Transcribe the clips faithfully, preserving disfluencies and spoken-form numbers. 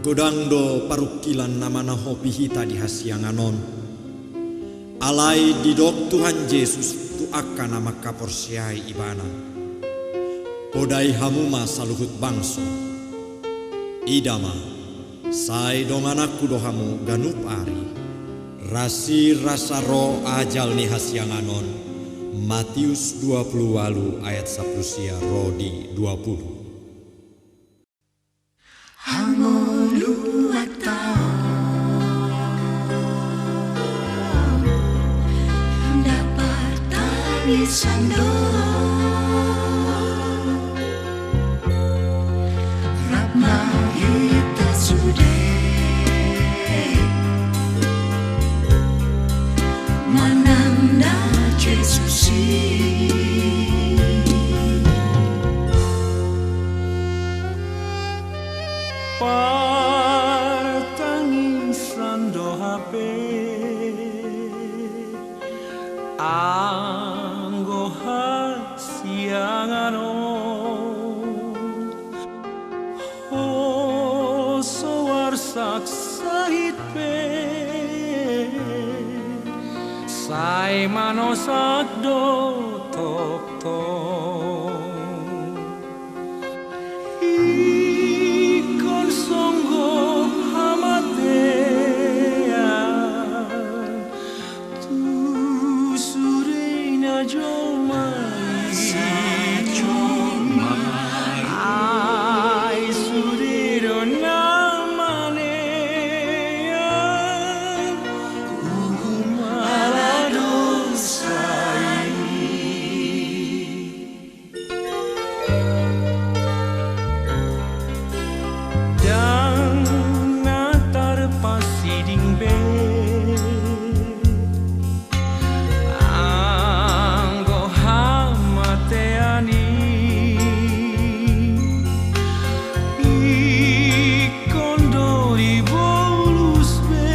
Godang do parungkilon na manahopi hita di hasiangan on. Alai didok Tuhan Jesus tu angka na mangkaporseai Ibana: Podai hamu ma saluhut bangso. Ida ma, sai dongananku do hamu ganup ari. Rasir asa ro ajal ni hasiangan on. Matius dua pulu ualu ayat sampulu sia ro di dua pulu. Hangoluan ta on, ndang partangisan do, rap ma hita sude mananda Jesus i. Partangisan do hape anggo hasiangan on. Ho so arsak sahit pe, sai manosak do tongtong. Ingkon songgop hamatean tu sude na jolma i. Ai sude do na manean uhum ala dosa i. Ndang na tarpasiding be anggo hamatean i. Ingkon do dibolus be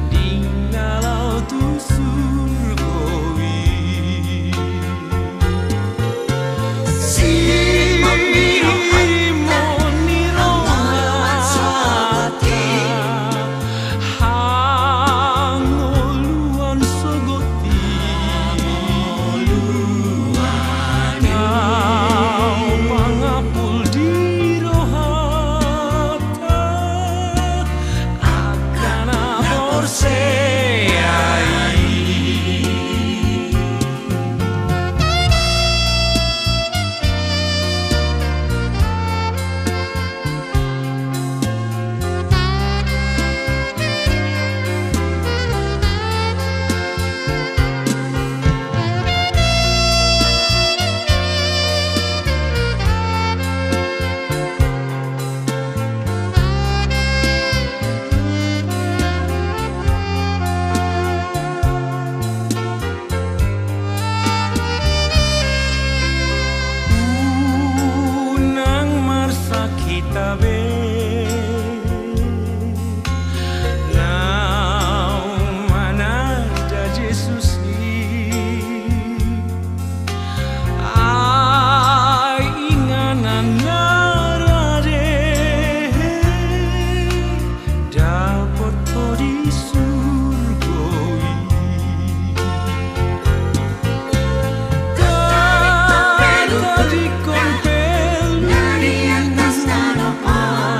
di na laho tu surgo i. Simon ni rohanta, Simon ni rohanta, hangoluan sogot i. Hangoluan i. Tau pangapul di rohanta angka na porsea i. Unang marsak hita be naung mananda Jesus i. Ai inganan na rade dapot ho di surgo i. Tadingkon pe na di atas tano on.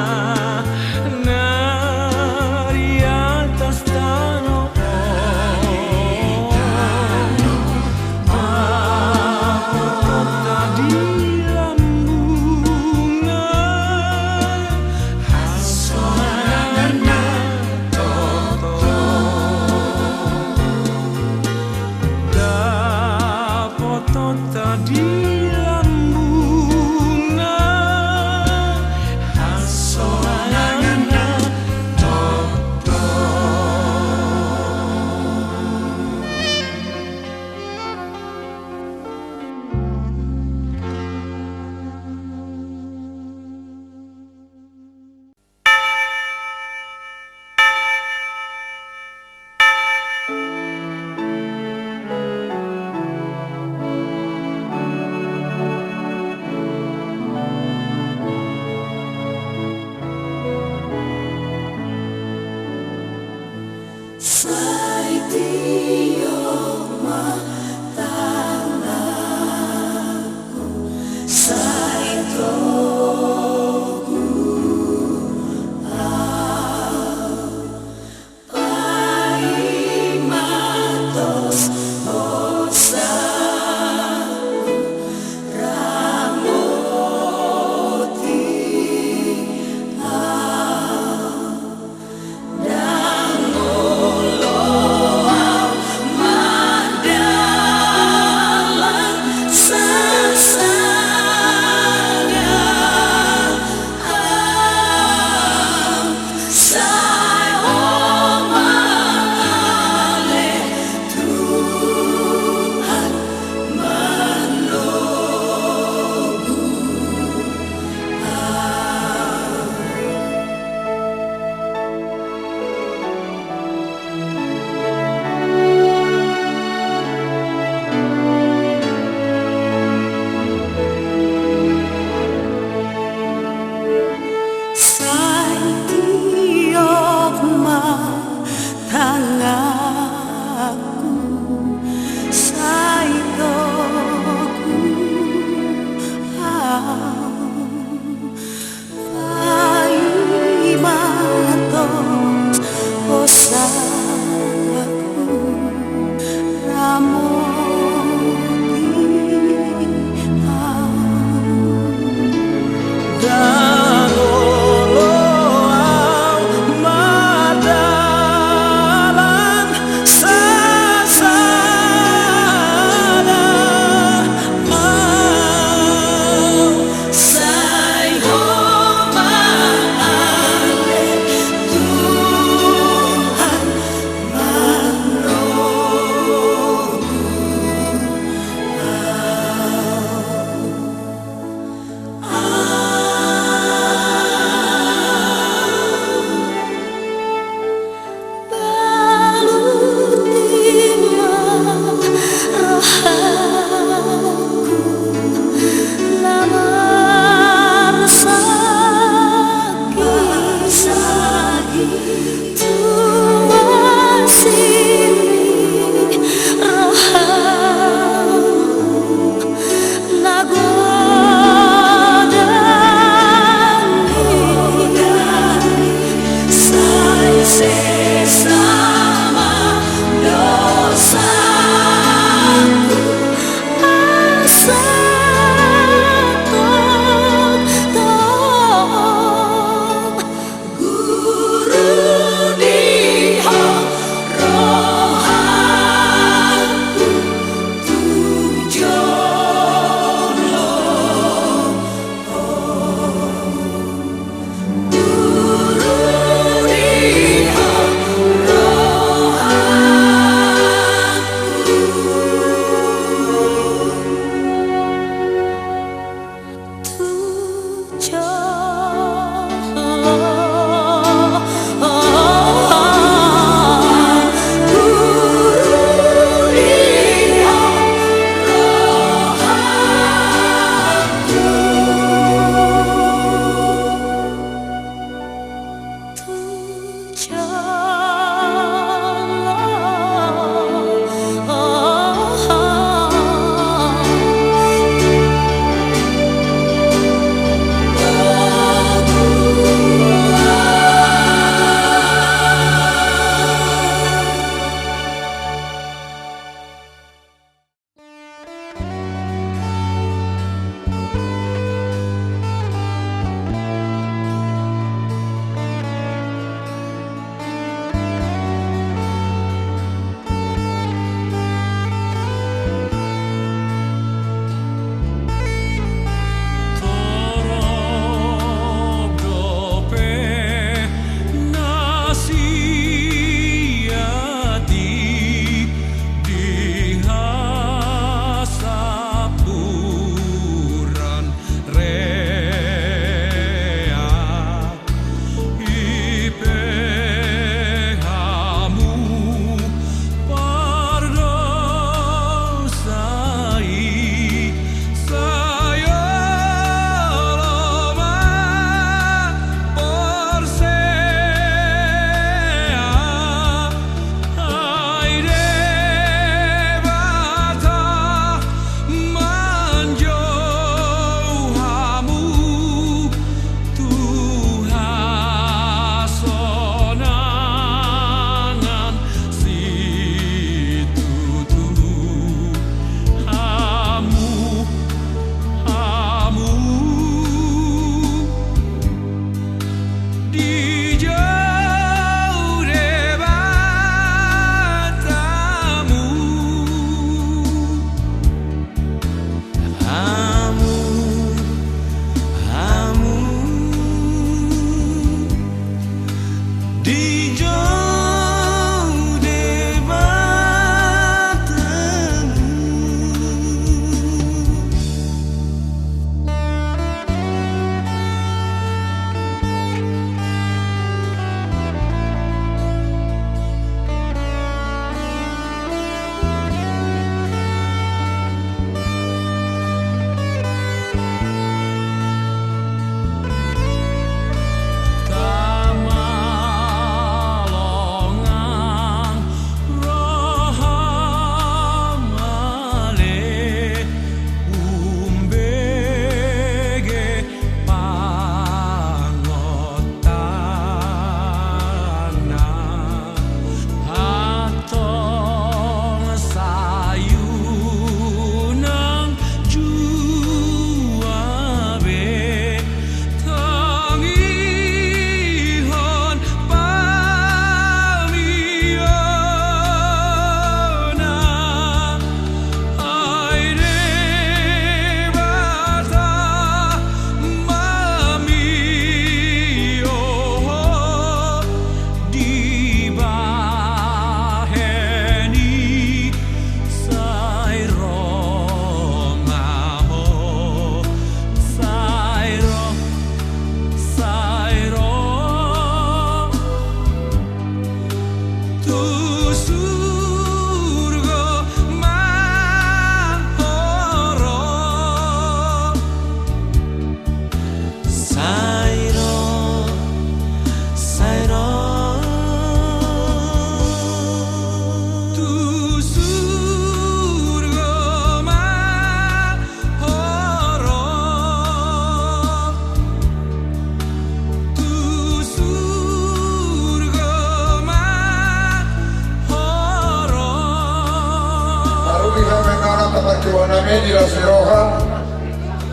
Nami di las ni roha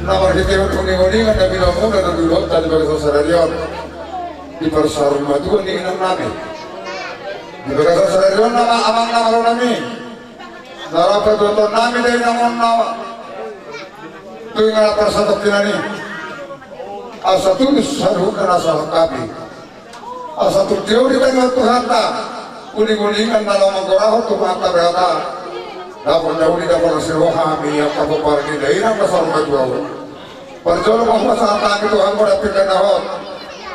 na marhitehon uninguningan na binahen muna na didok di bagasan sadari on di parsaur matua ni inang nami. Di bagasan sadari on nama amang na malo nami na laho patuaton nami da inang on nama tu inganan parsatongkinan i. Asa tulus saluhutna na salangkap i. Asa tung tio di tangiang Tuhanta uninguningan na laho manggorahon tu Tuhanta berata. Dapot na uli dapot las ni roha hami angka pomparan ni dainang na saur matua on. Parjolo ma hupasahat hami tu hamu na pinggan na hot.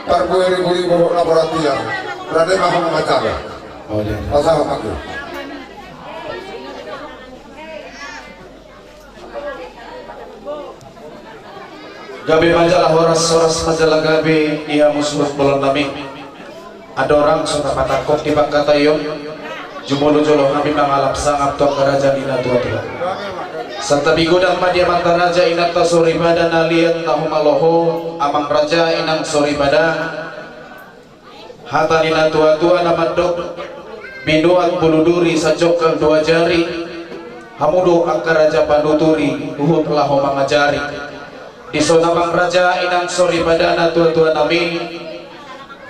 Parbue ribu-ribu na borat ia. Rade ma hamu manjaga. Pasahat ma tu. Gabe ma jala horas, horas ma jala gabe di hamu suhut bolon nami. Andorang so tapatangkok di pangkataion, jumolo jolo hami mangalap sangap tu angka raja ni natuatua. Santabi godang ma di amanta raja, inanta soripada, na liat na humaloho, amang raja, inang soripada. Hata ni natuatua na mandok, binuat bulu duri sajongkal dua jari, hamu do angka raja panuturi, huhut laho mangajari. Dison amang raja, inang soripada, natuatua nami,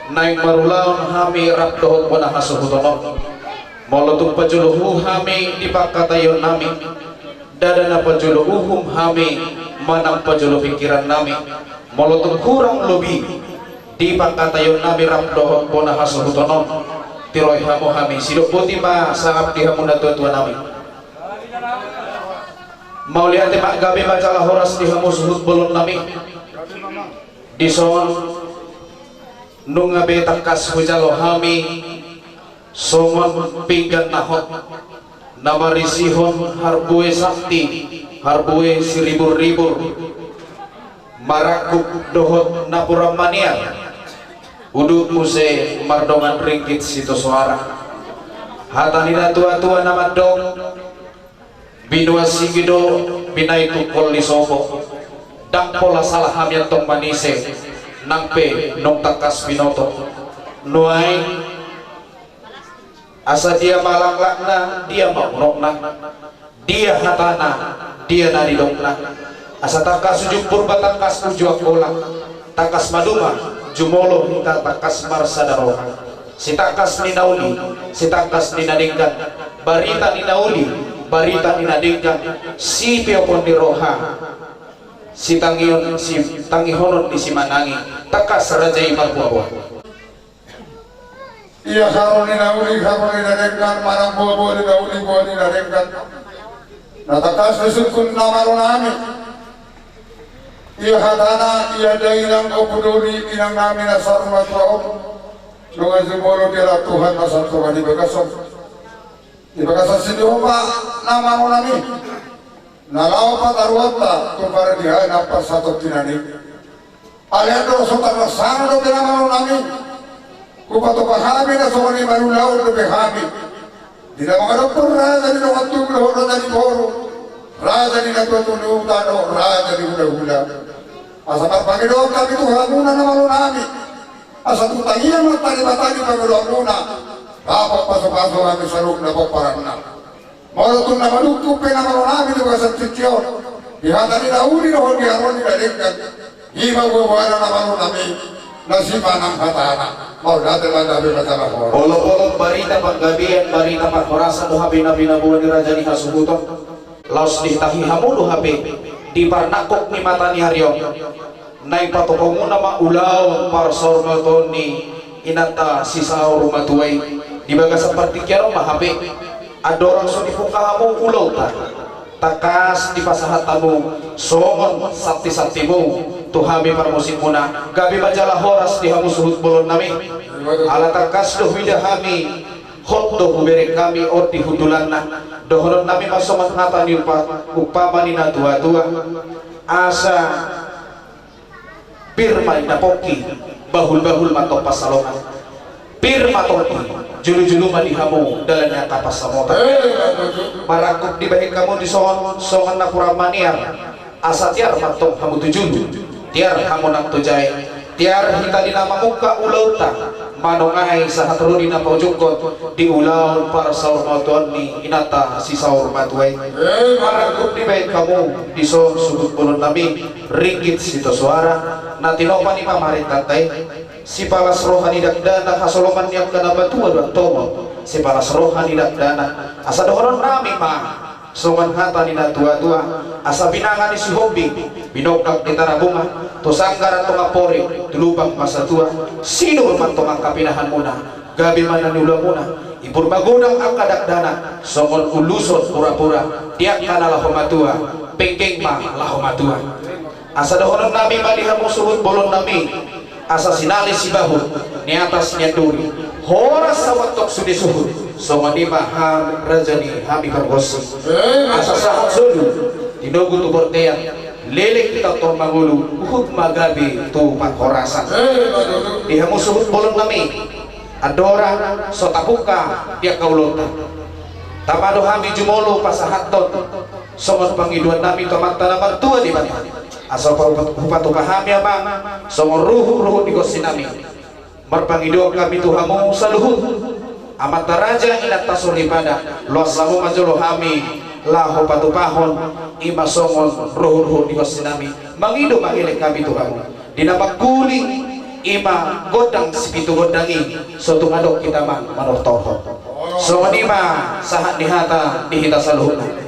naeng marulaon hami rap dohot bona hasuhuton on. Molo tung pajolohu hami di pangkataion nami, ndada na pajolo uhum hami manang pajolo pingkiran nami. Molo tung hurang lobi di pangkataion nami rap dohot bona hasuhuton on, tiroi hamu hami, sidok boti ma sangap di hamu natuatua nami. Mauliate ma, gabe ma jala horas di hamu suhut bolon nami. Dison nunga be tangkas hujalo hami songon pinggan na hot na marisihon harbue sakti, harbue siriburribur, marangkup dohot napuran maniar, udut muse mardongan ringgit sitio soara. Hata ni natuatua na mandok, binua sigi do binahen tungkol ni sopo. Ndang pola sala hami antong manise, nang pe nunga tangkas binoto. Nuaeng, asa dia ma langlakna, dia ma unokna, dia hatana, dia na nidokna. Asa tangkas uju Purba, tangkas uju Angkola, tangkas maduma jumolo hita, tangkas marsada roha. Sitangkas ni na uli, sitangkas ni na denggan. Barita ni na uli, barita ni na denggan. Sipeopon ni roha, sitangion, sitangihonon ni simanangi. Tangkas raja i marboaboa. Ia haroa ni na uli, haroa ni na denggan, manang boaboa ni na uli, boa ni na denggan. Na tangkas disungkun na malo nami. Ia hatana, ia dainang, ompu doli, inang nami na saur matua on. Nunga jumolo dialap Tuhan na satonga di bagas on. Di bagasan sidihom ma na malo nami na laho pataruonta tu pardihanan parsatongkinan i. Alai andorang so tarlaksana dope na malo nami, hupatupa hami na songon i, marulaon dope hami. Di na mangadophon raja ni dongan tubu dohot raja ni boru, raja ni natuatua ni huta dohot raja ni hulahula. Asa marpangidoan hami tu hamuna na malo nami, asa tung tangiang ma Debata di pangidoanmuna, dapot pasupasu hami saluhutna pomparanna. Molo tung na manungkun pe na malo nami di bagasan tingki on, di hata ni na uli dohot di haroa ni na denggan, i ma boaboana na malo nami, na simanang hatana. Mauliate ma, gabe ma jala horas. Olopolop barita panggabean, barita parhorasan do hape na binaboa ni raja ni hasuhuton. Laos ditahi hamu do hape di parnangkok ni mata ni ari on. Naeng patupaonmuna ma ulaon parsaurmatuaon ni inanta sisaur matua i di bagasan partingkian on ma hape. Andorang so dibuka hamu ulaonta, tangkas dipasahat hamu songon santisantimu tu hami parmusikmuna. Gabe ma jala horas di hamu suhut bolon nami. Ala tangkas do huida hami, hot do hubereng hami on di hundulanna. Dohonon nami ma songon hata ni umpa-, umpama ni natuatua. Asa pir ma ninna pongki, bahulbahul ma tong pansalongan. Pir ma tongki, julujulu ma di hamu dalan ni angka pansamotan. Marangkup dibahen hamu dison songon napuran maniar. Asa tiar ma tong hamu tu julu, tiar hamu nang tu jae. Tiar hita di na mamungka ulaonta, manongai sahat ro di na paujungkon di ulaon parsaurmatuaon ni inanta si saurmatua i. Marangkup dibaen hamu dison suhut bolonnami, ringgit sitio soara na tinopa ni pamarentanta i. Sipalas roha ni dakdanak, hasoloman ni angka na matua dohot tongon. Sipalas roha ni dakdanak, asa dohononnami ma songon hata ni na tuatua: Asa binanga ni Sihombing binongkak di Tarabunga, tu sanggar antong amporik tu lubang ma satua. Sinur ma antong angka pinahanmuna, gabe ma na niulamuna. Ibur magodang angka dakdanak songon uluson purapura, di angka na laho matua penggeng ma laho matua. Asa dohononnami ma di hamu suhut bolonnami: Asa sinali sibahut ni atas ni anduri, horas sabotok sude suhut, songon i ma hami raja ni hami pargonsi. Asa sahat solu tinogu tu bortean, leleng hita antong mangolu, huhut ma gabe tu parhorasan. Di hamu suhut bolonnami, andorang so tapungka di angka ulaonta, tama do hami jumolo pasahathon songon pangidoannami tu Amanta na martua Debata, asa hupa-, hupatupa hami, Amang, songon ruhut-ruhut ni gonsinami. Marpangidoan hami tu hamu saluhut, amanta raja, inanta soripada, loas hamu ma jolo hami laho patupahon i ma songon ruhut-ruhut ni gonsinami. Mangido mangelek hami tu hamu, di na mangkuling i ma gondang sipitu gondang i, so tung adong hita, Amang, manortorhon. Songon i ma sahat ni hata di hita saluhutna.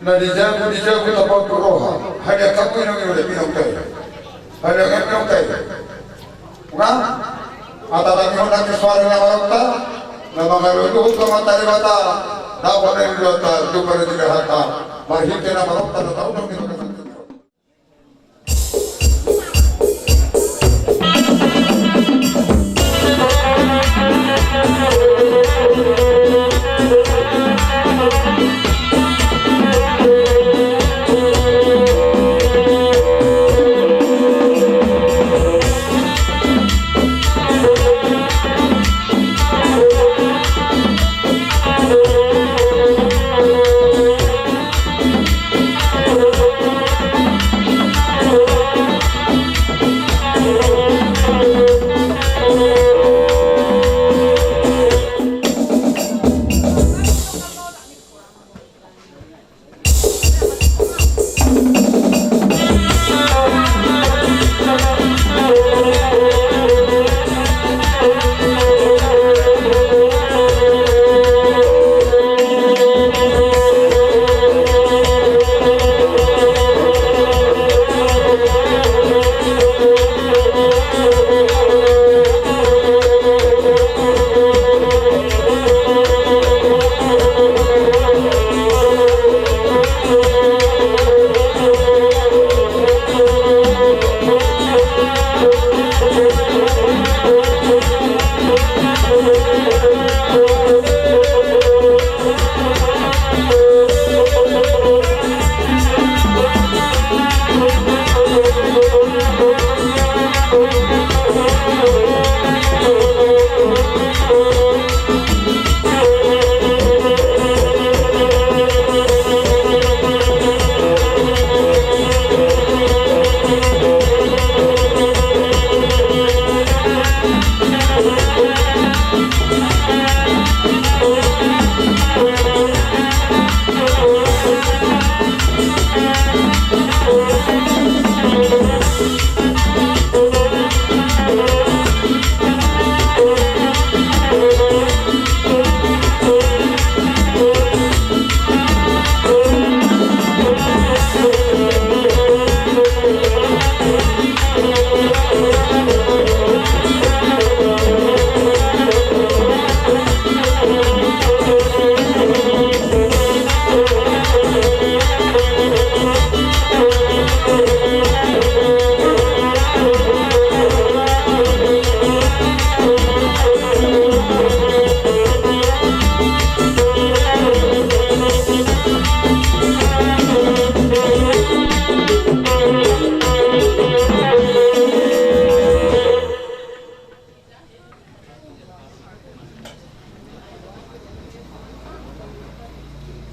Na dijabu, dijabu tapaut tu roha. Hadiahon hamu inong, inong, inong tai. Hadiahon hamu inong tai. Nga, ata tangihon nangkin suara ni amanta, na mangalului tu Amanta Debata, dapot na nidokta, jumpa na nidahata, marhite na marokta, na tahu nang kita.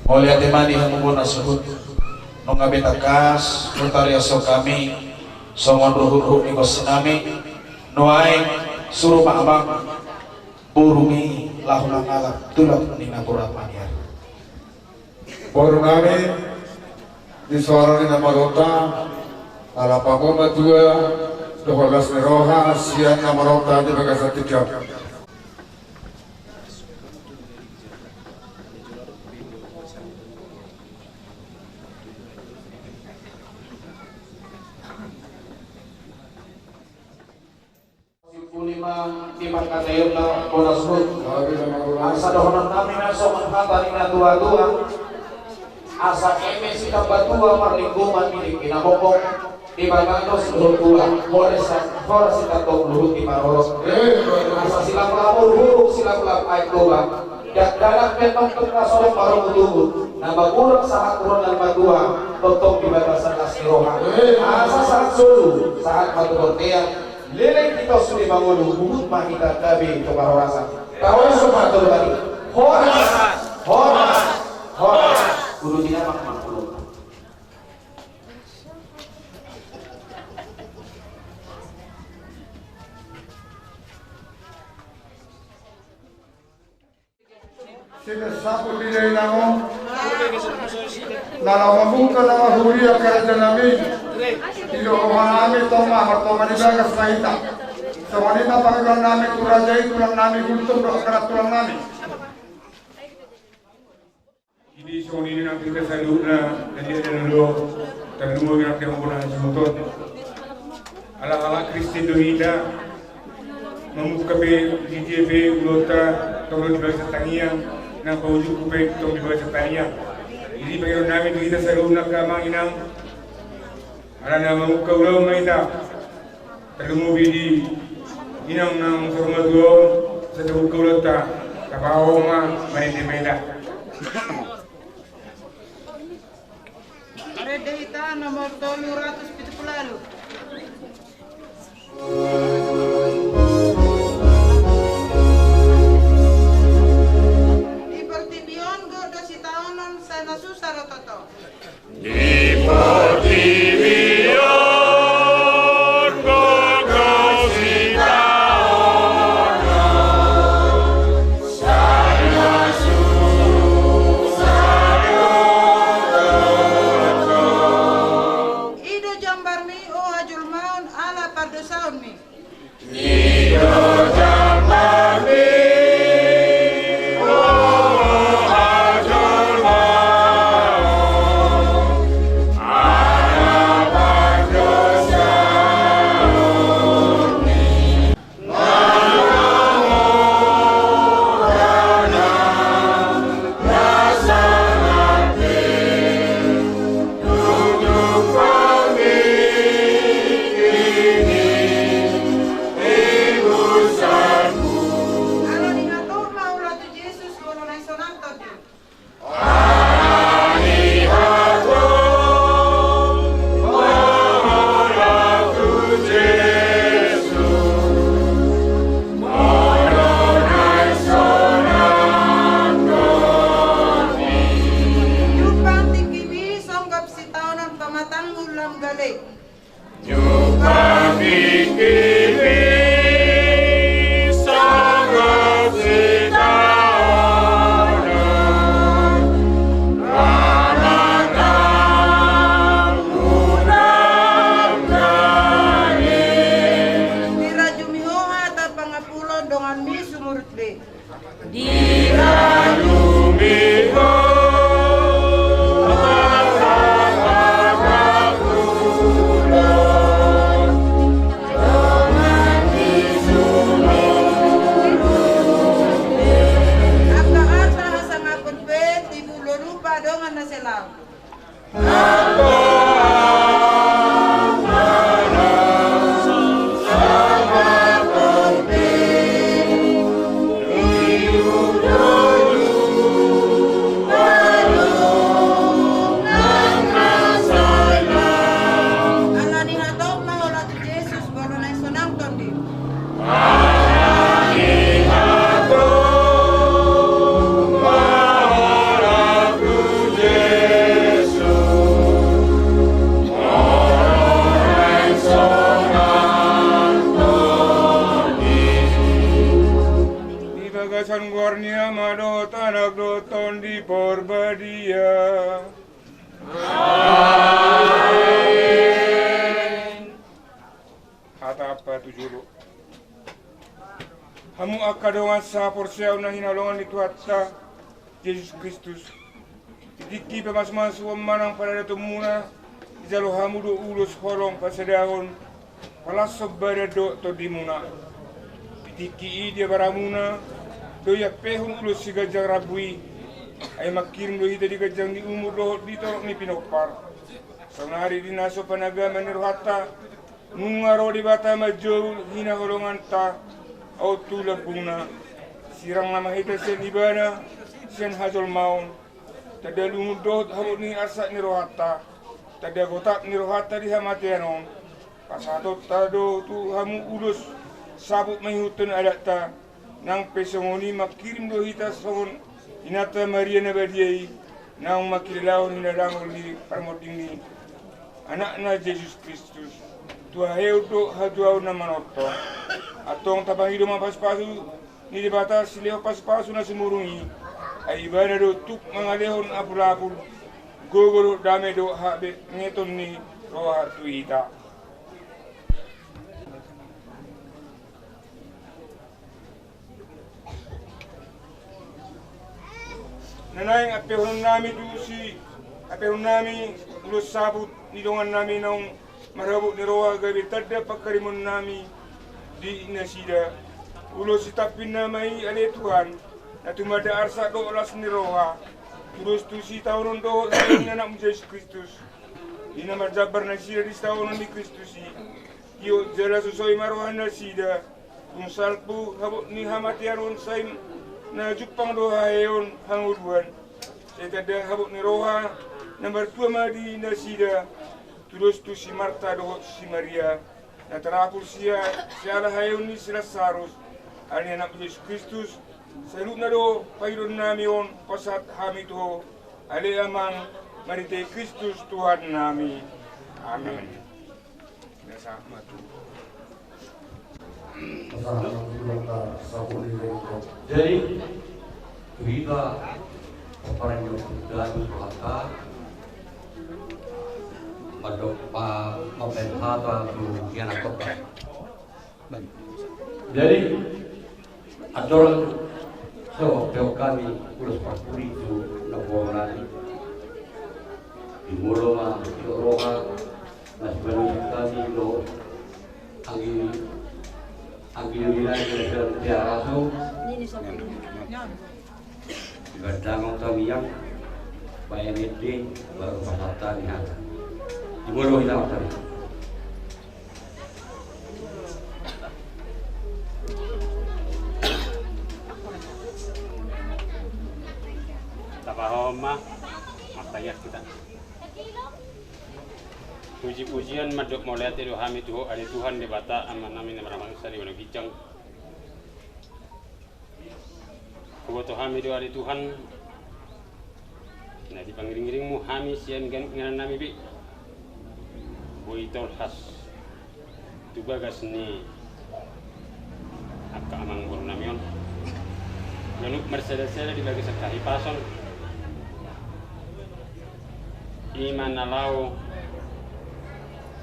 Mauliate ma di hamu bona suhut. Nunga be tangkas hutariashon hami Songon ruhut-ruhut ni konsinami, nuaeng suru ma amang borumi laho mangalap tulang ni napuran maniar. Borunami, di suara ni na marota, ala pangoma tua dohot las ni roha sian na marota di bagasan tingki on. Simpuli ma di pangkataionna bona suhut. Asa dohononnami na songon hata ni na tua-tua. Asa eme sitamba tua marlinggoman di tingki na momok. Di bagasan suhut tua, horas, horas sitamba luhut di parorot. Asa silaplap huruk-huruk, silaplap aek Toba. Dakdanak pe tongtong na so ro maromutumu, na mangurang sahat tu roha na matua, tongtong di bagasan las ni roha. Asa sahat solu, sahat ma tu bontean, leleng hita sude mangolu, huhut ma hita gabe tu parhorasan. Tahoshon ma tolu kali. Horas, horas, horas. Uduti damang ma. Sian saput ni dainang on, na laho mamungka na marhuria karejanami, di rohanami tong ma martonga di bagas ma hita. Songon i ma pangidoannami tu raja i, tulangnami Gultom dohot angka tulangnami. Jadi songon i nang hita saluhutna, na dia dan lo, tarlumobi nang hita bona hasuhuton. Ala halak Kristen do hita, mamungka pe di dia pe ulaonta, tong do di bagasan tangiang, nang paujungku pe tong di bagasan tangiang. Jadi pangidoannami tu hita saluhutna angka amang inang, ala na mamungka ulaon ma hita. Tarlumobi di inang na saur matua on, asa tabungka ulaonta, tapahohom ma marende ma hita. Marende hita nomor tolu ratus pitu pulu ualu. Di portibi on gok do sitaonon, sai na susa do toto. Di portibi on gok do sitaonon, sai na susa do toto. I do jambarmi, o hajolmaon, ala pardosaonmi. I do jambarmi, o hajolmaon, ala pardosaonmi. Nang mora nang rasa nang pe. Ala ni hatop ma holan tu Jesus, molo naeng sonang tondi. Jumpang tingkimi songgop sitaonon, pamatangmu lam gale. Jumpang tingkimi songgop sitaonon, pamatangmu lam gale. Dirajumi ho hata pangapulon, donganmi sumurut be. Dirajumi ho hata pangapulon, donganmi sumurut be. Angka hata hasangapon pe, tibu lorupa dongan na selaon. Bagasan goar ni Ama dohot Anak dohot Tondi Porbadia. Amen. Hata Ampa tu jolo. Hamu angka dongan sahaporseaon na hinaholongan ni Tuhanta Jesus Kristus, di tingki pamasumasuon manang paradatonmuna, dijalo hamu do ulos holong pasadahon, palashon badan dohot tondimuna. Di tingki i di abaramuna do iampehon ulos siganjang rambu i, ai mangkirim do hita di ganjang ni umur dohot di torop ni pinompar. Saonari di na so panagaman ni rohanta, nunga ro Debata manjou hinaholonganta on tu lambungna. Sirang nama hita sian Ibana, sian hajolmaon. Tanda lungun dohot habot ni arsak ni rohanta, tanda gotap ni rohanta di hamatean on. Pasahatonta do tu hamu ulos saput mangihuthon adatta. Nang pe songon i mangkirim do hita songon Inanta Maria na badia i, naung mangkilalahon hinadangol ni parmonding ni Anakna Jesus Kristus, tu haheon dohot hatuaon na manongtong. Antong tapangido ma pasupasu ni Debata silehon pasupasu na sumurung i, ai Ibana do tuk mangalehon apulapul gogo dohot dame dohot habengeton ni roha tu hita. Na naeng ampehononnami tu si, ampehononnami ulos saput ni dongannami naung marhabot ni roha gabe tanda pangkarimonnami di nasida. Ulos sitampinna ma i ale Tuhan, na tumanda arsak dohot las ni roha, tudos tu sitaonon dohot haheon ni Anakmu Jesus Kristus. Di na marjambar nasida di sitaonon ni Kristus i, giot jala sosoi ma rohanasida, tung salpu habot ni hamatean on sai na jumpang do haheon hangoluan. Sai tanda habot ni roha na martua ma di nasida, tudos tu si Marta dohot si Maria, na tarapul sia, siala haheon ni si Lasarus. Ala ni Anakmu Jesus Kristus, saluhutna do pangidoannami on pasahat hami tu Ho, ale Amang, marhite Kristus Tuhannami. Amen. Amen. Jadi, tu hita, paparanjo dari Tuhanta, mandok pa, mambaen hata tu ianakhonta. Jadi, andorang so, peok hami ulos parpudi tu namboru nami. Di molo ma, di roha, na sipanusik hami do, anggi, anggi nilai, nilai, nilai, raso. Di bandangon tamiang, baen ende, baru pasahat hami hata. Di molo hita ma tadi. Tapahohom ma, martangiang hita. Puji-pujian mandok mauliate do hami tu Ho, ale Tuhan Debata, Amanami na marhamarangsa di banua ginjang. Huboto hami do ale Tuhan, na dipangiring-iringmu hami sian ganup inganannami be, boi tolhas tu bagas ni angka amangborunami on, ganup marsada-sada di bagasan hahipason. I ma na laho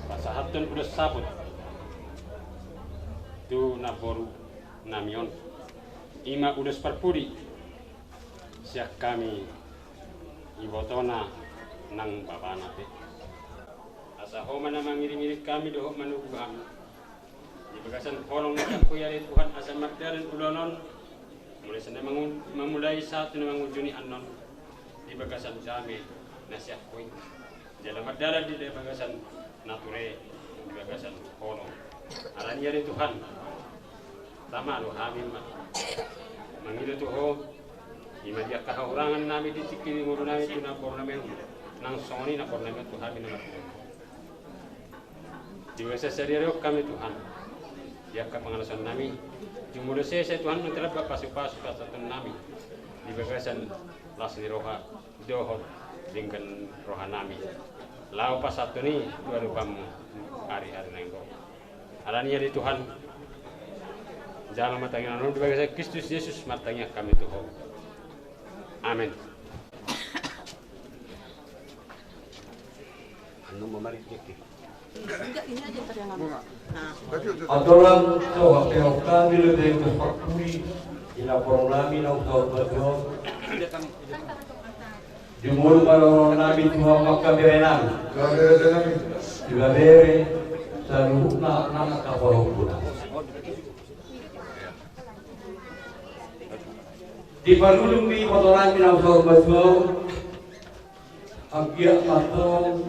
pasahathon ulos saput tu namboru nami on, i ma ulos parpudi sian hami ibotona nang babana pe. Asa Ho ma na mangiring-iring hami dohot manogu hami di bagasan holong na sian Ho i ale Tuhan, asa mardalan ulaon on, mulai sian na mangu-, mamulai sahat tu na mangujungi annon, di bagasan dame na sian Ho i. Jala mardalan di bagasan nature, di bagasan holong. Alani i ale Tuhan, tama do hami ma mangido tu Ho, i ma di angka hahurangannami di tingki ni ngolunami tu namborunami on, nang songon i namborunami on tu hami na marhite. Di bagasan sadari on hami Tuhan, di angka pangalaohonnami, jumolo sesa Tuhan, nunga tarlambat pasu-pasu pasahatonnami di bagasan las ni roha dohot denggan rohanami, laho pasahathon i tu adopanmu ari-ari na naeng ro. Alani i ale Tuhan, Jalo ma tangiangan on di bagasan Kristus Jesus, martangiang hami tu Ho. Amen. Anu ma mari cek. Enggak, ini aja ntar yang ngomong. Nah. Andorang so hape hami lebe ku parpudi, di laporan nami naung saur matua on. Jumolo ma dohonon nami tu hamu angka bere nami. Ibebere saluhutna nang angka pahompu nami. Di parujung ni iboto nami naung saur matua on, anggiat ma antong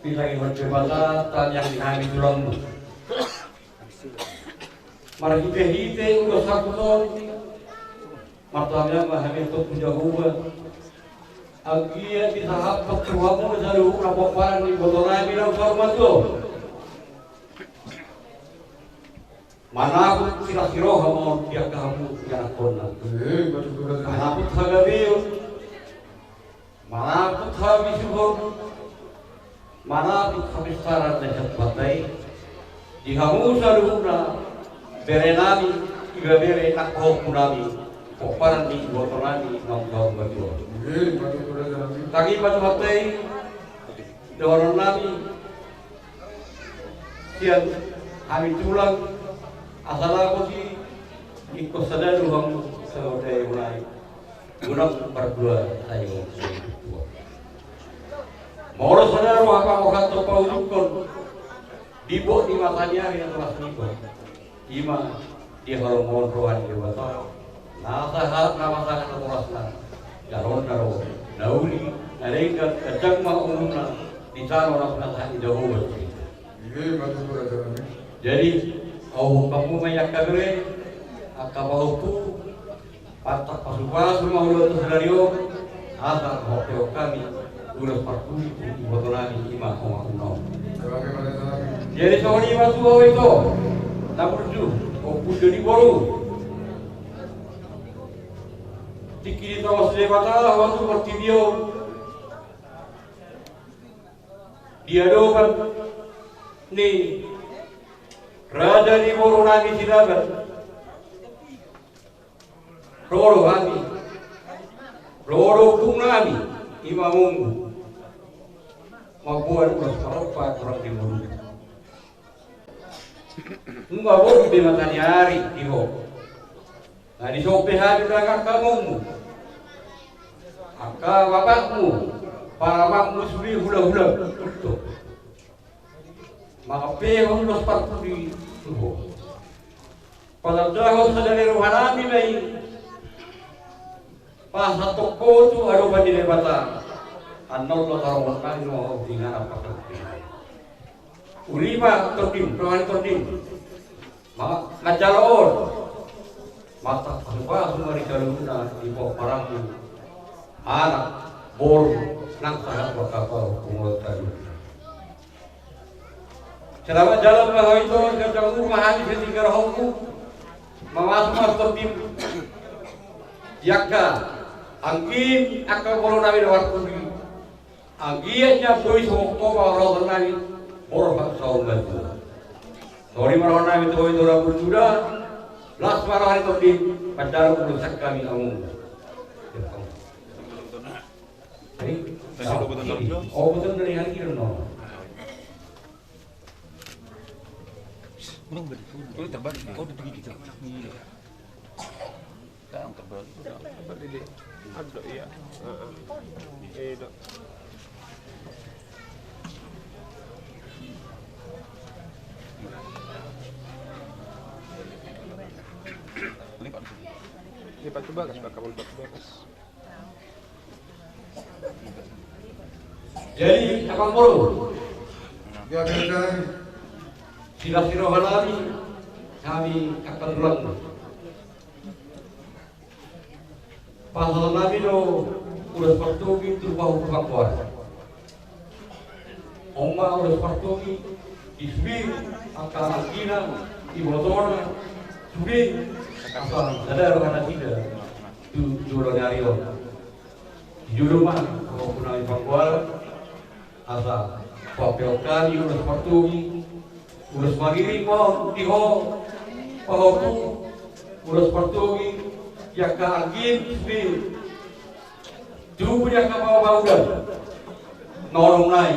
disangihon Debata tangiang ni hami tulangmu. Marhitehite ulos sahat on, martangiang ma hami antong tu Jahowa. Anggiat disahaphon tu hamu saluhutna pomparan ni iboto nami naung saur matua on. Manapot silas ni roha ma on di angka hamu ianakhonna. Manapot hagabeon, manapot habisuhon, manapot hapistaran na sian Tuhanta i, di hamu saluhutna bere nami, ibebere nang pahompu nami, pomparan ni iboto nami naung saur matua on. Tangi ma Tuhanta i, dohonon nami sian hami tulang, asa laho si ingkon sada do hamu saur matua i. Unang pardua saingon. Molo sada roha pangohatan paujungkon, di bot ni mata ni ari na toras niba, ima di halomohon roha ni Debata na sahat na pasahat na torasna. Jaloon na ro, na uli, na denggan, ganjang ma umurna di tano na pinasahat ni Jahowa. Jadi, au hamu ma i angka bere, angka pahompu, pantak pasupasu ma ulaon tu sadari on, asa hapeon hami ulos parpudi tu iboto nami, ima omakna on. Jadi songon i ma tu ho ito, na burju, ompung do di boru. Tingki ditongos Debata ho tu portibi on, di adopan ni raja ni boru nami Sinaga. Ro do hami, ro do ompung nami, ima amongmu, mamboan ulos parompa tu hami di boru. Nunga boi be mata ni ari di ho. Na disomba hami nang angka amongmu, angka bapakmu, pamanmu sude hulahula. Mangampehon ulos parpudi tu ho. Patandahon sadari roha nami ma i. Pasahat ho tu adopan ni Debata. Annon do tarongon nami ma ho di na parpudi. Uli ma tondim, roha ni tondim. Ma-, manjalo on. Mantak pasupasu ma di saluhutna di pomparanmu. Anak, boru, nang sahat tu angka pahompu saluhutna. Selamat jalan ma ho ito, ganjang umur ma hami sian tingki rohangmu. Mamasu ma tondim. Di angka anggim, angka boru nami na parpudi. Anggiat nian boi songon ho pangarahutonnami, borhat saur matua. Sori ma rohanami tu ho ito na burju da, las ma roha ni tondim, manjalo ulos sian hami amongmu. Jadi, oh, betul dari hari ini, no. Ini terbalik. Oh, di gigi. Iya. Yang terbalik. Terbalik, iya. Heeh. Iya, Dok. Ini Pak Tubagas, Pak Kapolres Pak Tubagas. Jadi, amang boru. Ya, ya, ya. Silas ni roha nami, hami angka tulangmu. Pasahat nami do ulos partogi tu pahompu panggoar. On ma ulos partogi, di sude angka anggina, ibotona, sude, asa sada roha nasida tu jolo ni ari on. Di jolo ma pahompu nami panggoar, asa papeon hami ulos partogi, ulos mangiring ma on di ho pahompu, Ulos partogi, di angka anggim sude. Tubu di angka paubaudan. Nolong nai.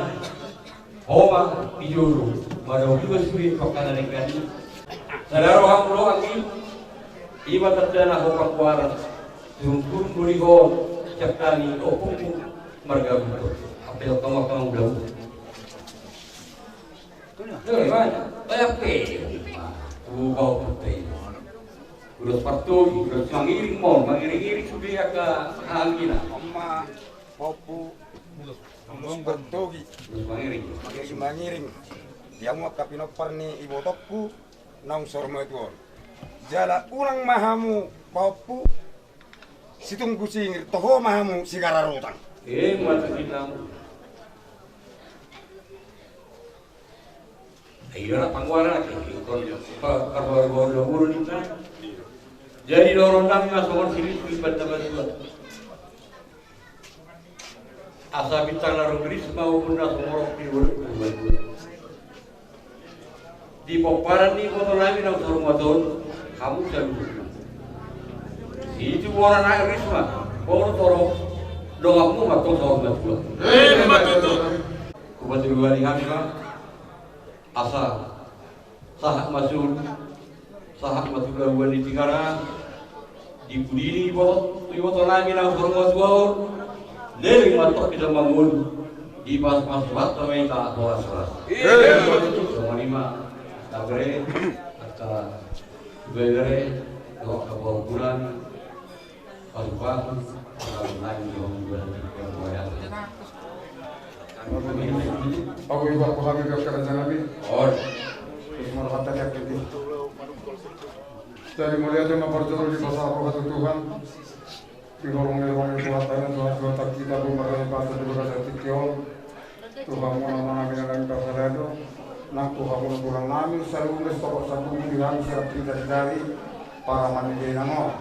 Homa di jolo. Madaohiba sude tu angka na denggan i. Sada roham do anggim. Ima tandana ho panggoaran. Turun-turun do di ho. Siap tani ompungmu. Marga Buto. Apel tongok tongok daun. Tuh, Iwan. Banyak pe. Tuh, bau putih. Ulos partogi, ulos mangiring mon, mangiring-iring sude angka hahanggina. Oma, pahompu, ulos partogi. Ulos mangiring. Mangiring, mangiring. Di hamu angka pinompar ni ibotongku, naung saur matua on. Jala unang ma hamu, pahompu, situnggu singir, toho ma hamu sigararotang. Eh, mata bilang. Ai ora panggoaran ate, ingkon pa-, parboru-boru do guru ninna. Jadi dohonon nami ma songon siritus banta matua. Asa bintang na rumris ma umurna sumorop di urip. Di pomparan ni iboto nami naung saur matua on, hamu saluhutna. Situ bona na ris ma, boru toro, donganmu ma tong saur matua. Eh, ma tutu. Hupaturani hami ma. Asa sahat ma tu, sahat ma tu labuan ni Tingara, di pudi ni iboto, iboto nami naung saur matua on, leleng ma tong hita mangolu, dipasupasu Tuhanta ma hita horas-horas. Songon i ma, angka bere, angka bere, dohot angka pahompu nami. Ago iba ko hami di angka raja nami. Terus marhata di angka di. Jadi mauliate ma parjolo dipasahat roha tu Tuhan. Di horong ni horong ni Tuhan, Tuhan, Tuhan, Tuhan, tak kita pun marhata di bagasan tingki on. Tuhan, muna mana mina nami pasalado. Nang Tuhan, muna tulang nami, saluhut toko sabu di hami siap kita di dari para manide namo.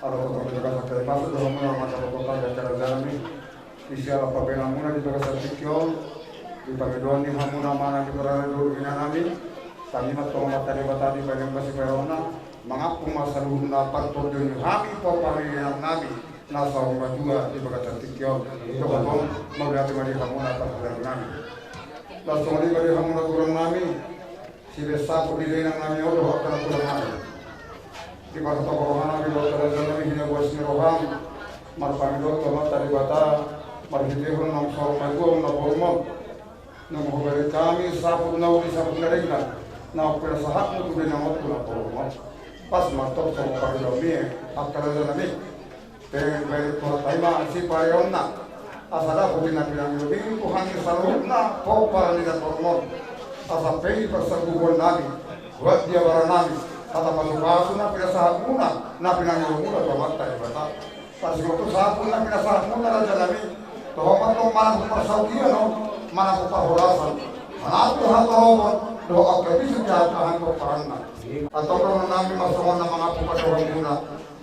Alo totong di bagasan tingki on, Tuhan, muna mata totong di angka raja nami. Di siala pabenang muna di bagasan tingki on. Di pangidoan ni hamuna mana di parana dulu ina nami. Kami ma tong mata di bata di panjang basi perona. Mangampung ma saluhutna partondion ni hami pomparan ni inang nami na saur matua di bagasan tingki on. Tongtong mauliate ma di hamuna parhalado nami. Laos songon i ma di hamuna tulang nami. Sibaen saput ni dainang nami on dohot angka na tulang nami. Di parhatohon roha nami dohot angka raja nami hinaboas ni roham. Marpangidoan tu Amanta Debata marhitehon naung saur matua on na pormon. Nunga hubereng hami saput na uli saput na denggan, naung pinasahatmu tu dainang on tu na pormon. Pas ma tong songon pangidoanmi, angka raja nami. Pe baen Tuhanta i ma sipareonna. Asa dapot i na pinangido nami tu hami saluhutna pomparan ni na pormon. Asa pe i parsanggupuon nami, buat di abara nami, asa pasupasu na pinasahatmuna, na pinangidomuna tu Amanta Debata. Pasingot tu saput na pinasahatmuna raja nami, toho ma tong manang tu parsaulian on, manang tu parhorasan, manang tu hatoromon, dohot angka bisuk di angka hapomparanna. Antong dohonon nami ma songon na mangampung pandohanmuna.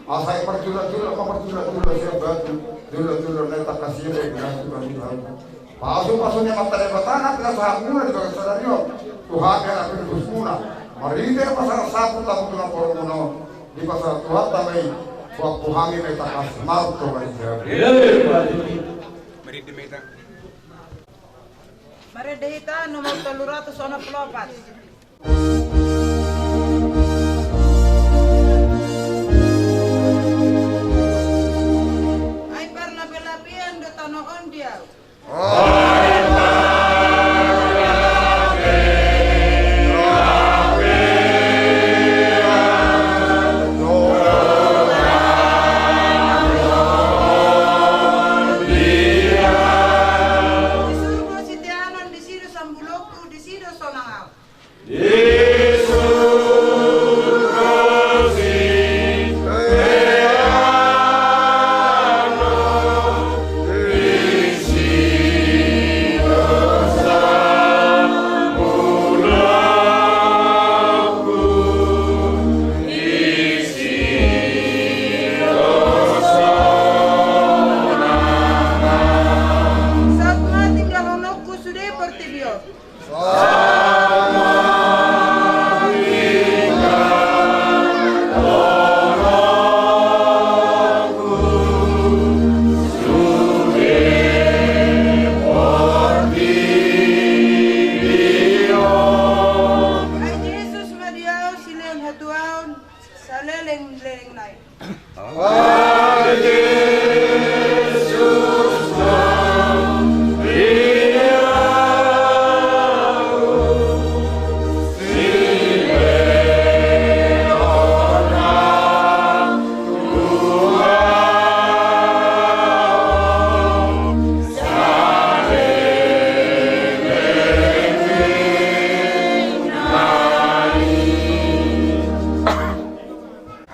Asa i parjulak-julak ma parjulak-julak sian batu, julak-julak na i tangkas i ma i binahen Tuhan di batu. Pasupasu ni Amanta Debata na pinasahatmuna di bagasan sadari on. Tu hami anak pinusmuna. Marhite pasahat saput hamu tu na pormon on. Dipasahat Tuhanta ma i. Buat tu hami ma i tangkas marto ma i jabu. Marende ma hita. Marende hita nomor tolu ratus onom pulu opat. Ai parlape-lapean do tano on di ahu. Disi do siteanon, disi do sambulokku, disi do sonang ahu. Leleng, leleng nai.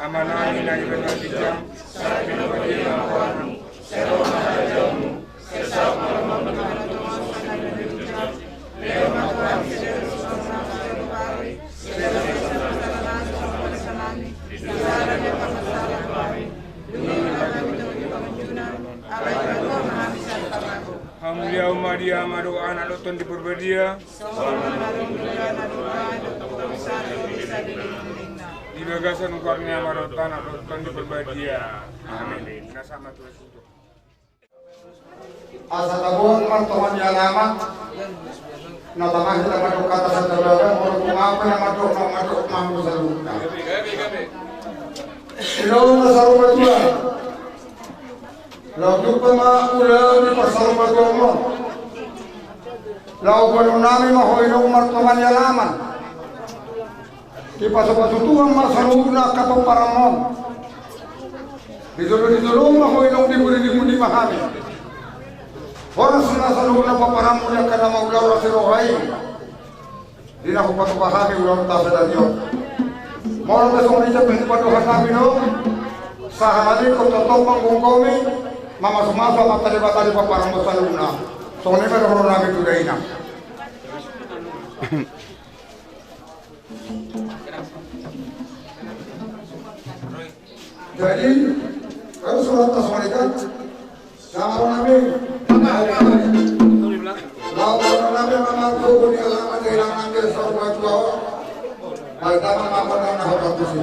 Amanami na di banua ginjang, sai ma rohanami, sai ro ma harajaonmu, sai saut ma lomomu di banua tonga on songon na di banua ginjang. Lehon ma tu hami sadari on haporseaon nami sadari on, sai asa hami mangkorhon tu harajaonmu, di na sala hami, dung diingot hami tu pangunjunan, alai pamokkon ma hami sian pangago. Hamuliaon ma di Ama dohot Anak dohot Tondi Porbadia. Songon na dong di Ama dohot Anak dohot Tondi Porbadia. Di bagasan goar ni Ama dohot Anak dohot Tondi Porbadia. Amin. Na sama tu sudo. Asa taboan martonga ni alaman. Na tamahi na mandok hata satabaga, molo tung ape na mandok, na mandok, na mandok saluhutna. Ilo na sarupa jua. Laho jumpa ma ulaon ni parsarumatuaon on. Laho boanonnami ma ho inong martonga ni alaman. Dipasupasu Tuhan ma saluhutna angka pomparanmon. Di jolo ni jolo ma ho inong dipudi-pudi ma hami. Horas ma saluhutna pomparanmon di angka na mangula horas ni roha i. Di na hupatupa hami ulaonta sadari on. Molo tung songon i pe di pandohannami do, sahalani tongtong manghongkomi, mamasumasu Amanta Debata di pomparanmon saluhutna. Songon i ma dohononnami tu dainang. Jadi, harus surat tasmarikan. Sama nami. Lawan nami memang kubu di alaman di ilang nangge sarupa jua. Baik, taman mamon nang naho partusi.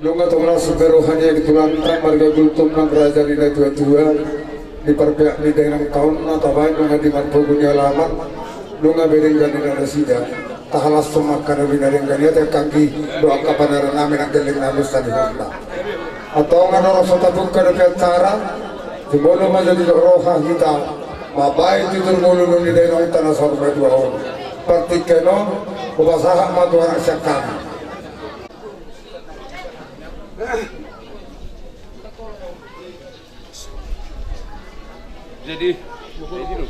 Nunga tong las be roha ni tulangta marga Gultom nang raja ni natuatua, di parpeak ni dainang taon na tabaen nunga di marpogu ni alaman, nunga be denggan ni nasida. Tahalashon ma angka na binahen ni angka anggi dohot angka paneranami nang gelleng nami saluhutna. Antong annon ro so tabuka dope acara, jumolo ma jadi roha hita mambahen jujur ngolu ni dainangta na saur matua on. Partingkian on, hupasahat ma tu anak sian hami. Jadi, jadi lo.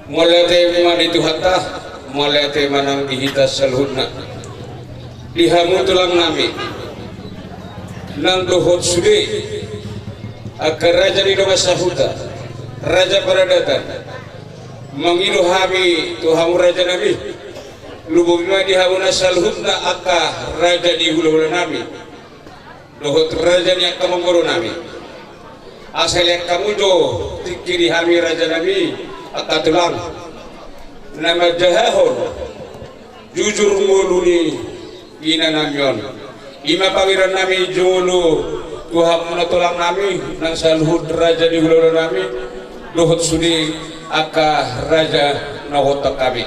Mauliate ma di Tuhanta, mauliate ma nang di hita saluhutna. Di hamu tulang nami, nang dohot sude angka raja ni dongan sahuta, raja paradatan, mangido hami tu hamu raja nami, lumobi ma di hamuna saluhutna angka raja ni hulahula nami dohot raja ni angka amangboru nami. Asa lean hamu jo tingki di hami raja nami angka tulang na manjahahon jujur ngolu ni ina nami on. I ma pangidoan nami jolo tu hamuna tulang nami nang saluhut raja ni hulahula nami dohot sude angka raja na huhut hami.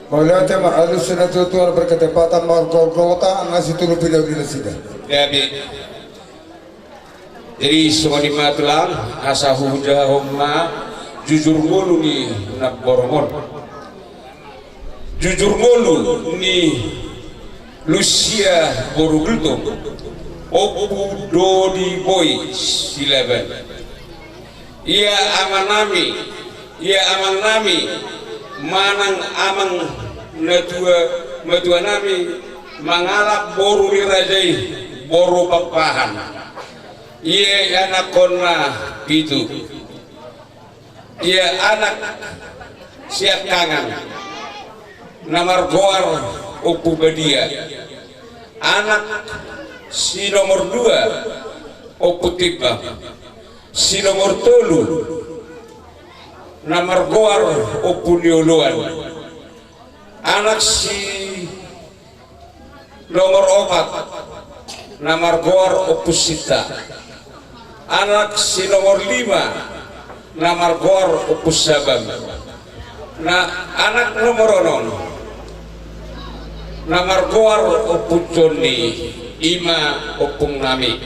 Mauliate ma, alusi natuatua berketepatan margorgota nang situlu pinauli nasida. Jadi, jadi songon i ma tulang, asa hujahahon ma jujur ngolu ni namborngkon. Jujur ngolu ni Lusia boru Gultom, Ompu Dodi Boy Silaban. Ia amanami, ia amangnami, manang amang natua, matuanami, mangalap boru ni raja i, boru Pakpahan. Ia anakkonna pitu. Ia anak siangkangan na margoar Ompu Badia. Anak si nomor dua Ompu Timbang. Si nomor tolu na margoar Ompu Nioloan. Anak si nomor opat na margoar Ompu Sinta. Anak si nomor lima na margoar Ompu Sabam. Na anak nomor onom na margoar Ompu Jonni, i ma ompungnami.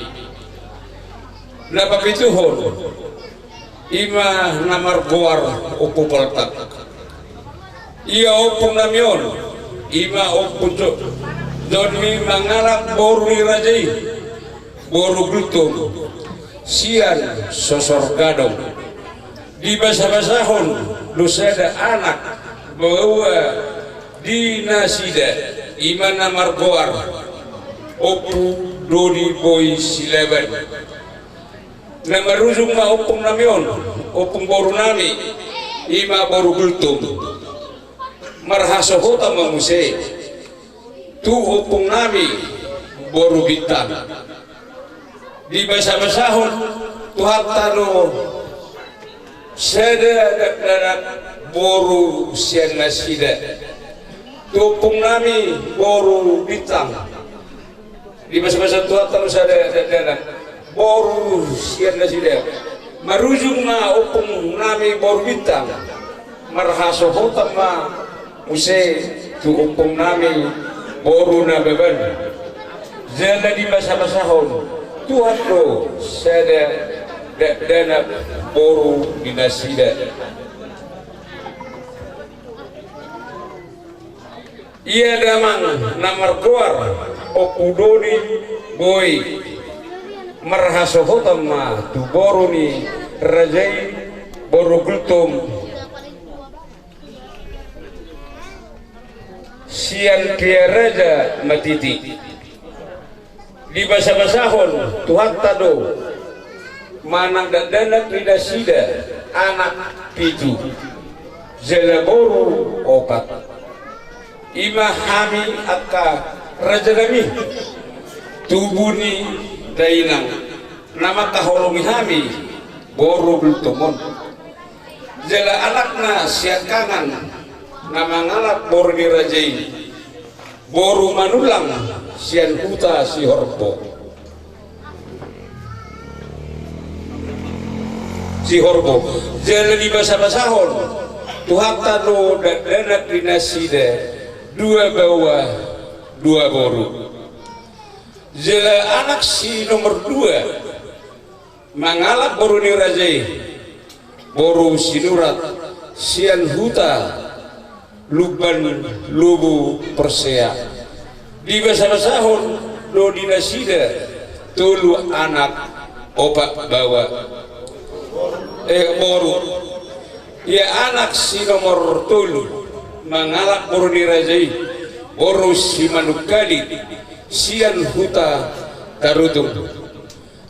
Na papituhon, i ma na margoar Ompu Poltak. Ia ompungnami on, i ma Ompu Jo-, Jonni mangalap boru ni raja i, boru Gultom, sian Sosor Gadong. Dibasabasahon do sada anak baoa di nasida, i ma na margoar Ompu Dodi Boy Silaban. Na marujung ma ompungnami on, ompung borunami, i ma boru Gultom. Marhasohotan ma muse tu ompungnami boru Bintang. Dibasabasahon Tuhanta do sada dakdanak boru sian nasida. Tu ompungnami boru Bintang. Dibasabasahon Tuhanta do sada dakdanak boru sian nasida. Marujung ma ompungnami boru Bintang. Marhasohotan ma muse tu ompungnami boru Nababan. Jala dibasabasahon Tuhan do sada dakdanak boru ni nasida. Ia damang na margoar Ompu Dodi Boy, marhasohotan ma tu boru ni raja i, boru Gultom, sian Piaraja Matiti. Dibasabasahon Tuhanta do manang dakdanak ni nasida anak pitu jala boru opat. I ma hami angka rajanami, tubu ni dainang Na mangkaholongi hami boru Gultom on. Jala anakna siangkangan na mangalap boru ni raja i, boru Manullang sian huta Sihorbo. Sihorbo. Jala dibasabasahon Tuhanta do dakdanak di nasida dua baoa dua boru. Jala anak si nomor dua mangalap boru ni raja i, boru Sinurat sian huta Lumban Lubu Porsea. Dibasabasahon do di nasida tolu anak opat baoa, eh, boru. Ia anak si nomor tolu mangalap boru ni raja i, boru Simanungkalit sian huta Tarutung.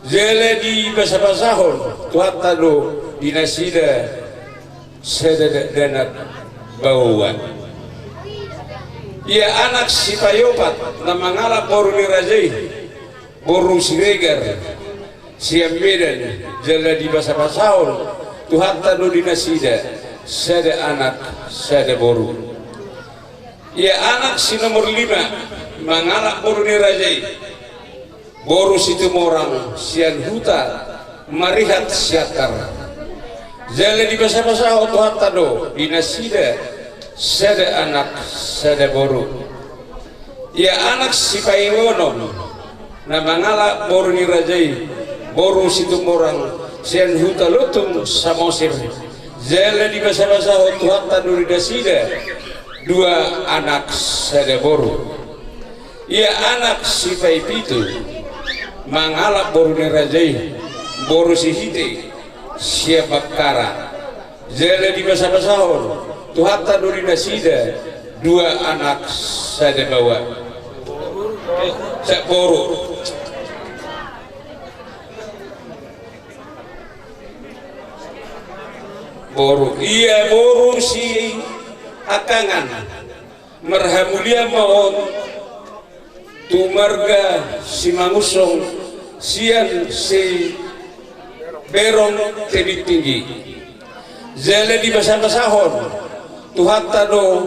Jala dibasabasahon Tuhanta do di nasida sada dakdanak baoa. Ia anak si paopat na mangalap boru ni raja i, boru Siregar sian Medan, jala dibasabasahon Tuhanta do di nasida sada anak sada boru. Ia anak si nomor lima mangalap boru ni raja i, boru Situmorang sian huta Marihat Siantar. Jala dibasabasahon Tuhanta do di nasida sada anak sada boru. Ia anak si paonom na mangalap boru ni raja i, boru Situmorang sian huta Lontung Samosir. Jala dibasabasahon Tuhanta do di nasida dua anak sada boru. Ia anak si paopitu mangalap boru ni raja i, boru Sihite sian Bakkara. Jala dibasabasahon Tuhanta do di nasida dua anak sada baoa, eh, sada boru. Boru, ia boru siangkangan marhamulian ma on tu marga Simangunsong sian Siberong Tebing Tinggi. Jala dibasabasahon Tuhanta do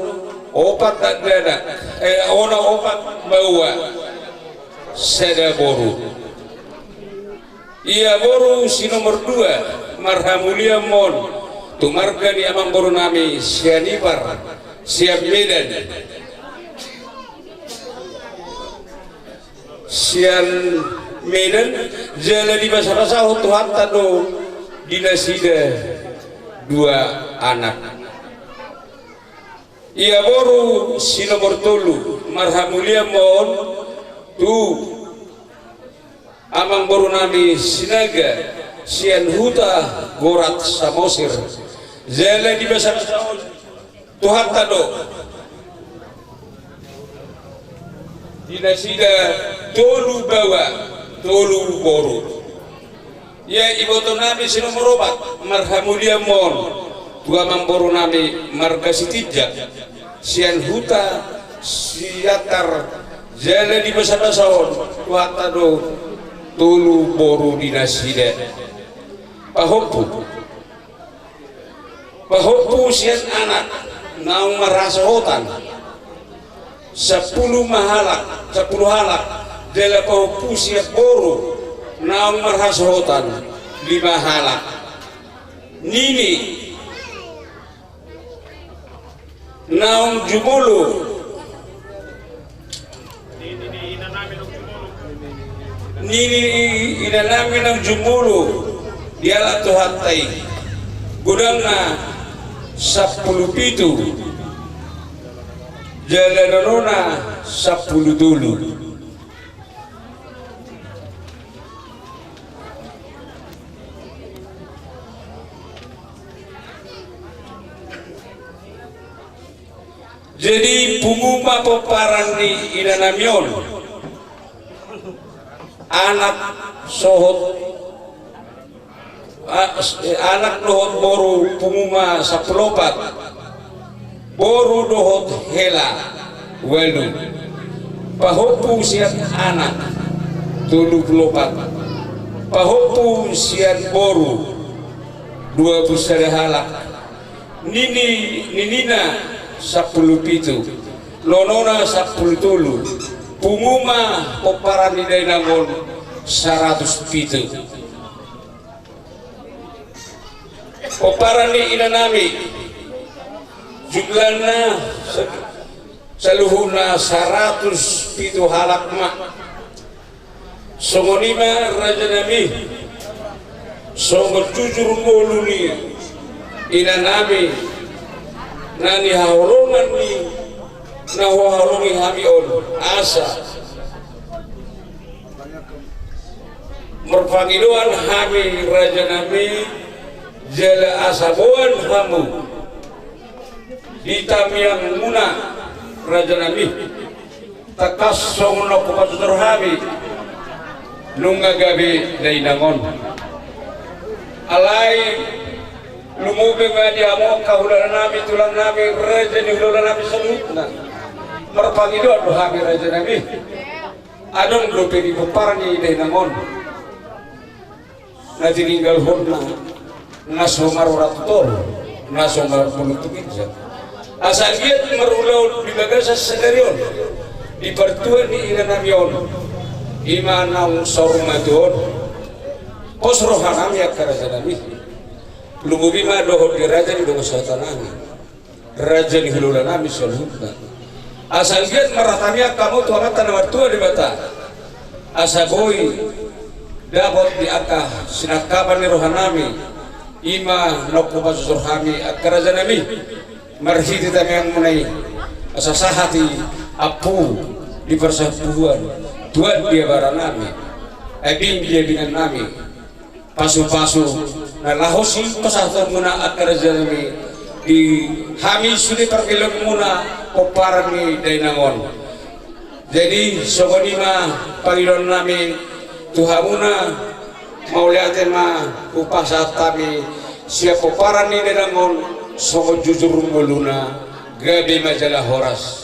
opat dakdanak, eh, onom, opat baoa, sada boru. Ia boru si nomor dua marhamulian ma on tu marga ni amangboru nami Sianipar sian Medan. Sian Medan, jala dibasabasahon Tuhanta do di nasida dua anak. Ia boru si nomor tolu marhamulian ma on tu amangboru nami Sinaga sian huta Gorat Samosir. Jala dibasabasahon Tuhanta do di nasida tolu baoa tolu boru. Ia iboto nami si nomor opat marhamulian ma on tu amangboru nami marga Sitinjak sian huta Siantar. Jala dibasabasahon Tuhanta do tolu boru di nasida. Pahompu. Pahompu sian anak naung marhasohotan sampulu ma halak, sampulu halak. Jala pahompu sian boru naung marhasohotan lima halak. Nini naung jumolo. Nini inanami naung jumolo dialap Tuhanta i, godangna sampulu pitu, jala nonona sampulu tolu. Jadi pungu ma pomparan ni inanami on. Anak sohot, a-, s-, anak dohot boru pungu ma sampulu opat. Boru dohot hela ualu. Pahompu sian anak tolu pulu opat. Pahompu sian boru dua pulu sada halak, nini, ninina sampulu pitu, nonona sampulu tolu, pungu ma pomparan ni dainang on saratus pitu. Pomparan ni inanami jumlahna sa-, saluhutna saratus pitu halak ma. Songon i ma rajanami, songon jujur ngolu ni inanami na nihaholongan ni na huhaholongi hami on, asa marpangidoan hami rajanami, jala asa boan hamu di tamiangmuna rajanami, tangkas songon na hupajojor hami nunga gabe dainang on. Alai lumobi ma di hamu angka hulanami, tulangnami, raja ni hulahulanami saluhutna. Marpangidoan do hami rajanami, adong dope di pomparan ni dainang on na tininggalhonna, na so marora tu toru, na so marpungu tu ginjang. Asa anggiat marulaon di bagasan sadari on, di partua ni inanami on, i ma naung saur matua on. Pos rohanami angka rajanami, lumobi ma dohot di raja ni dongan sahutanami, raja ni hulahulanami saluhutna. Asa anggiat marhatamiang hamu tu Amanta na martua Debata, asa boi dapot di angka sinangkapan ni rohanami, i ma naung hupajojor hami angka rajanami, marhite tamiangmuna i, asa sahat i ampu di parsampuan, tuan di abaranami, abing di abinganami, pasupasu na laho sipasahatonmuna angka rajanami di hami sude pargelengmuna pomparan ni dainang on. Jadi songon i ma pangidoannami tu hamuna, mauliate ma hupasahat hami sian pomparan ni dainang on songon jujur ngoluna, gabe ma jala horas.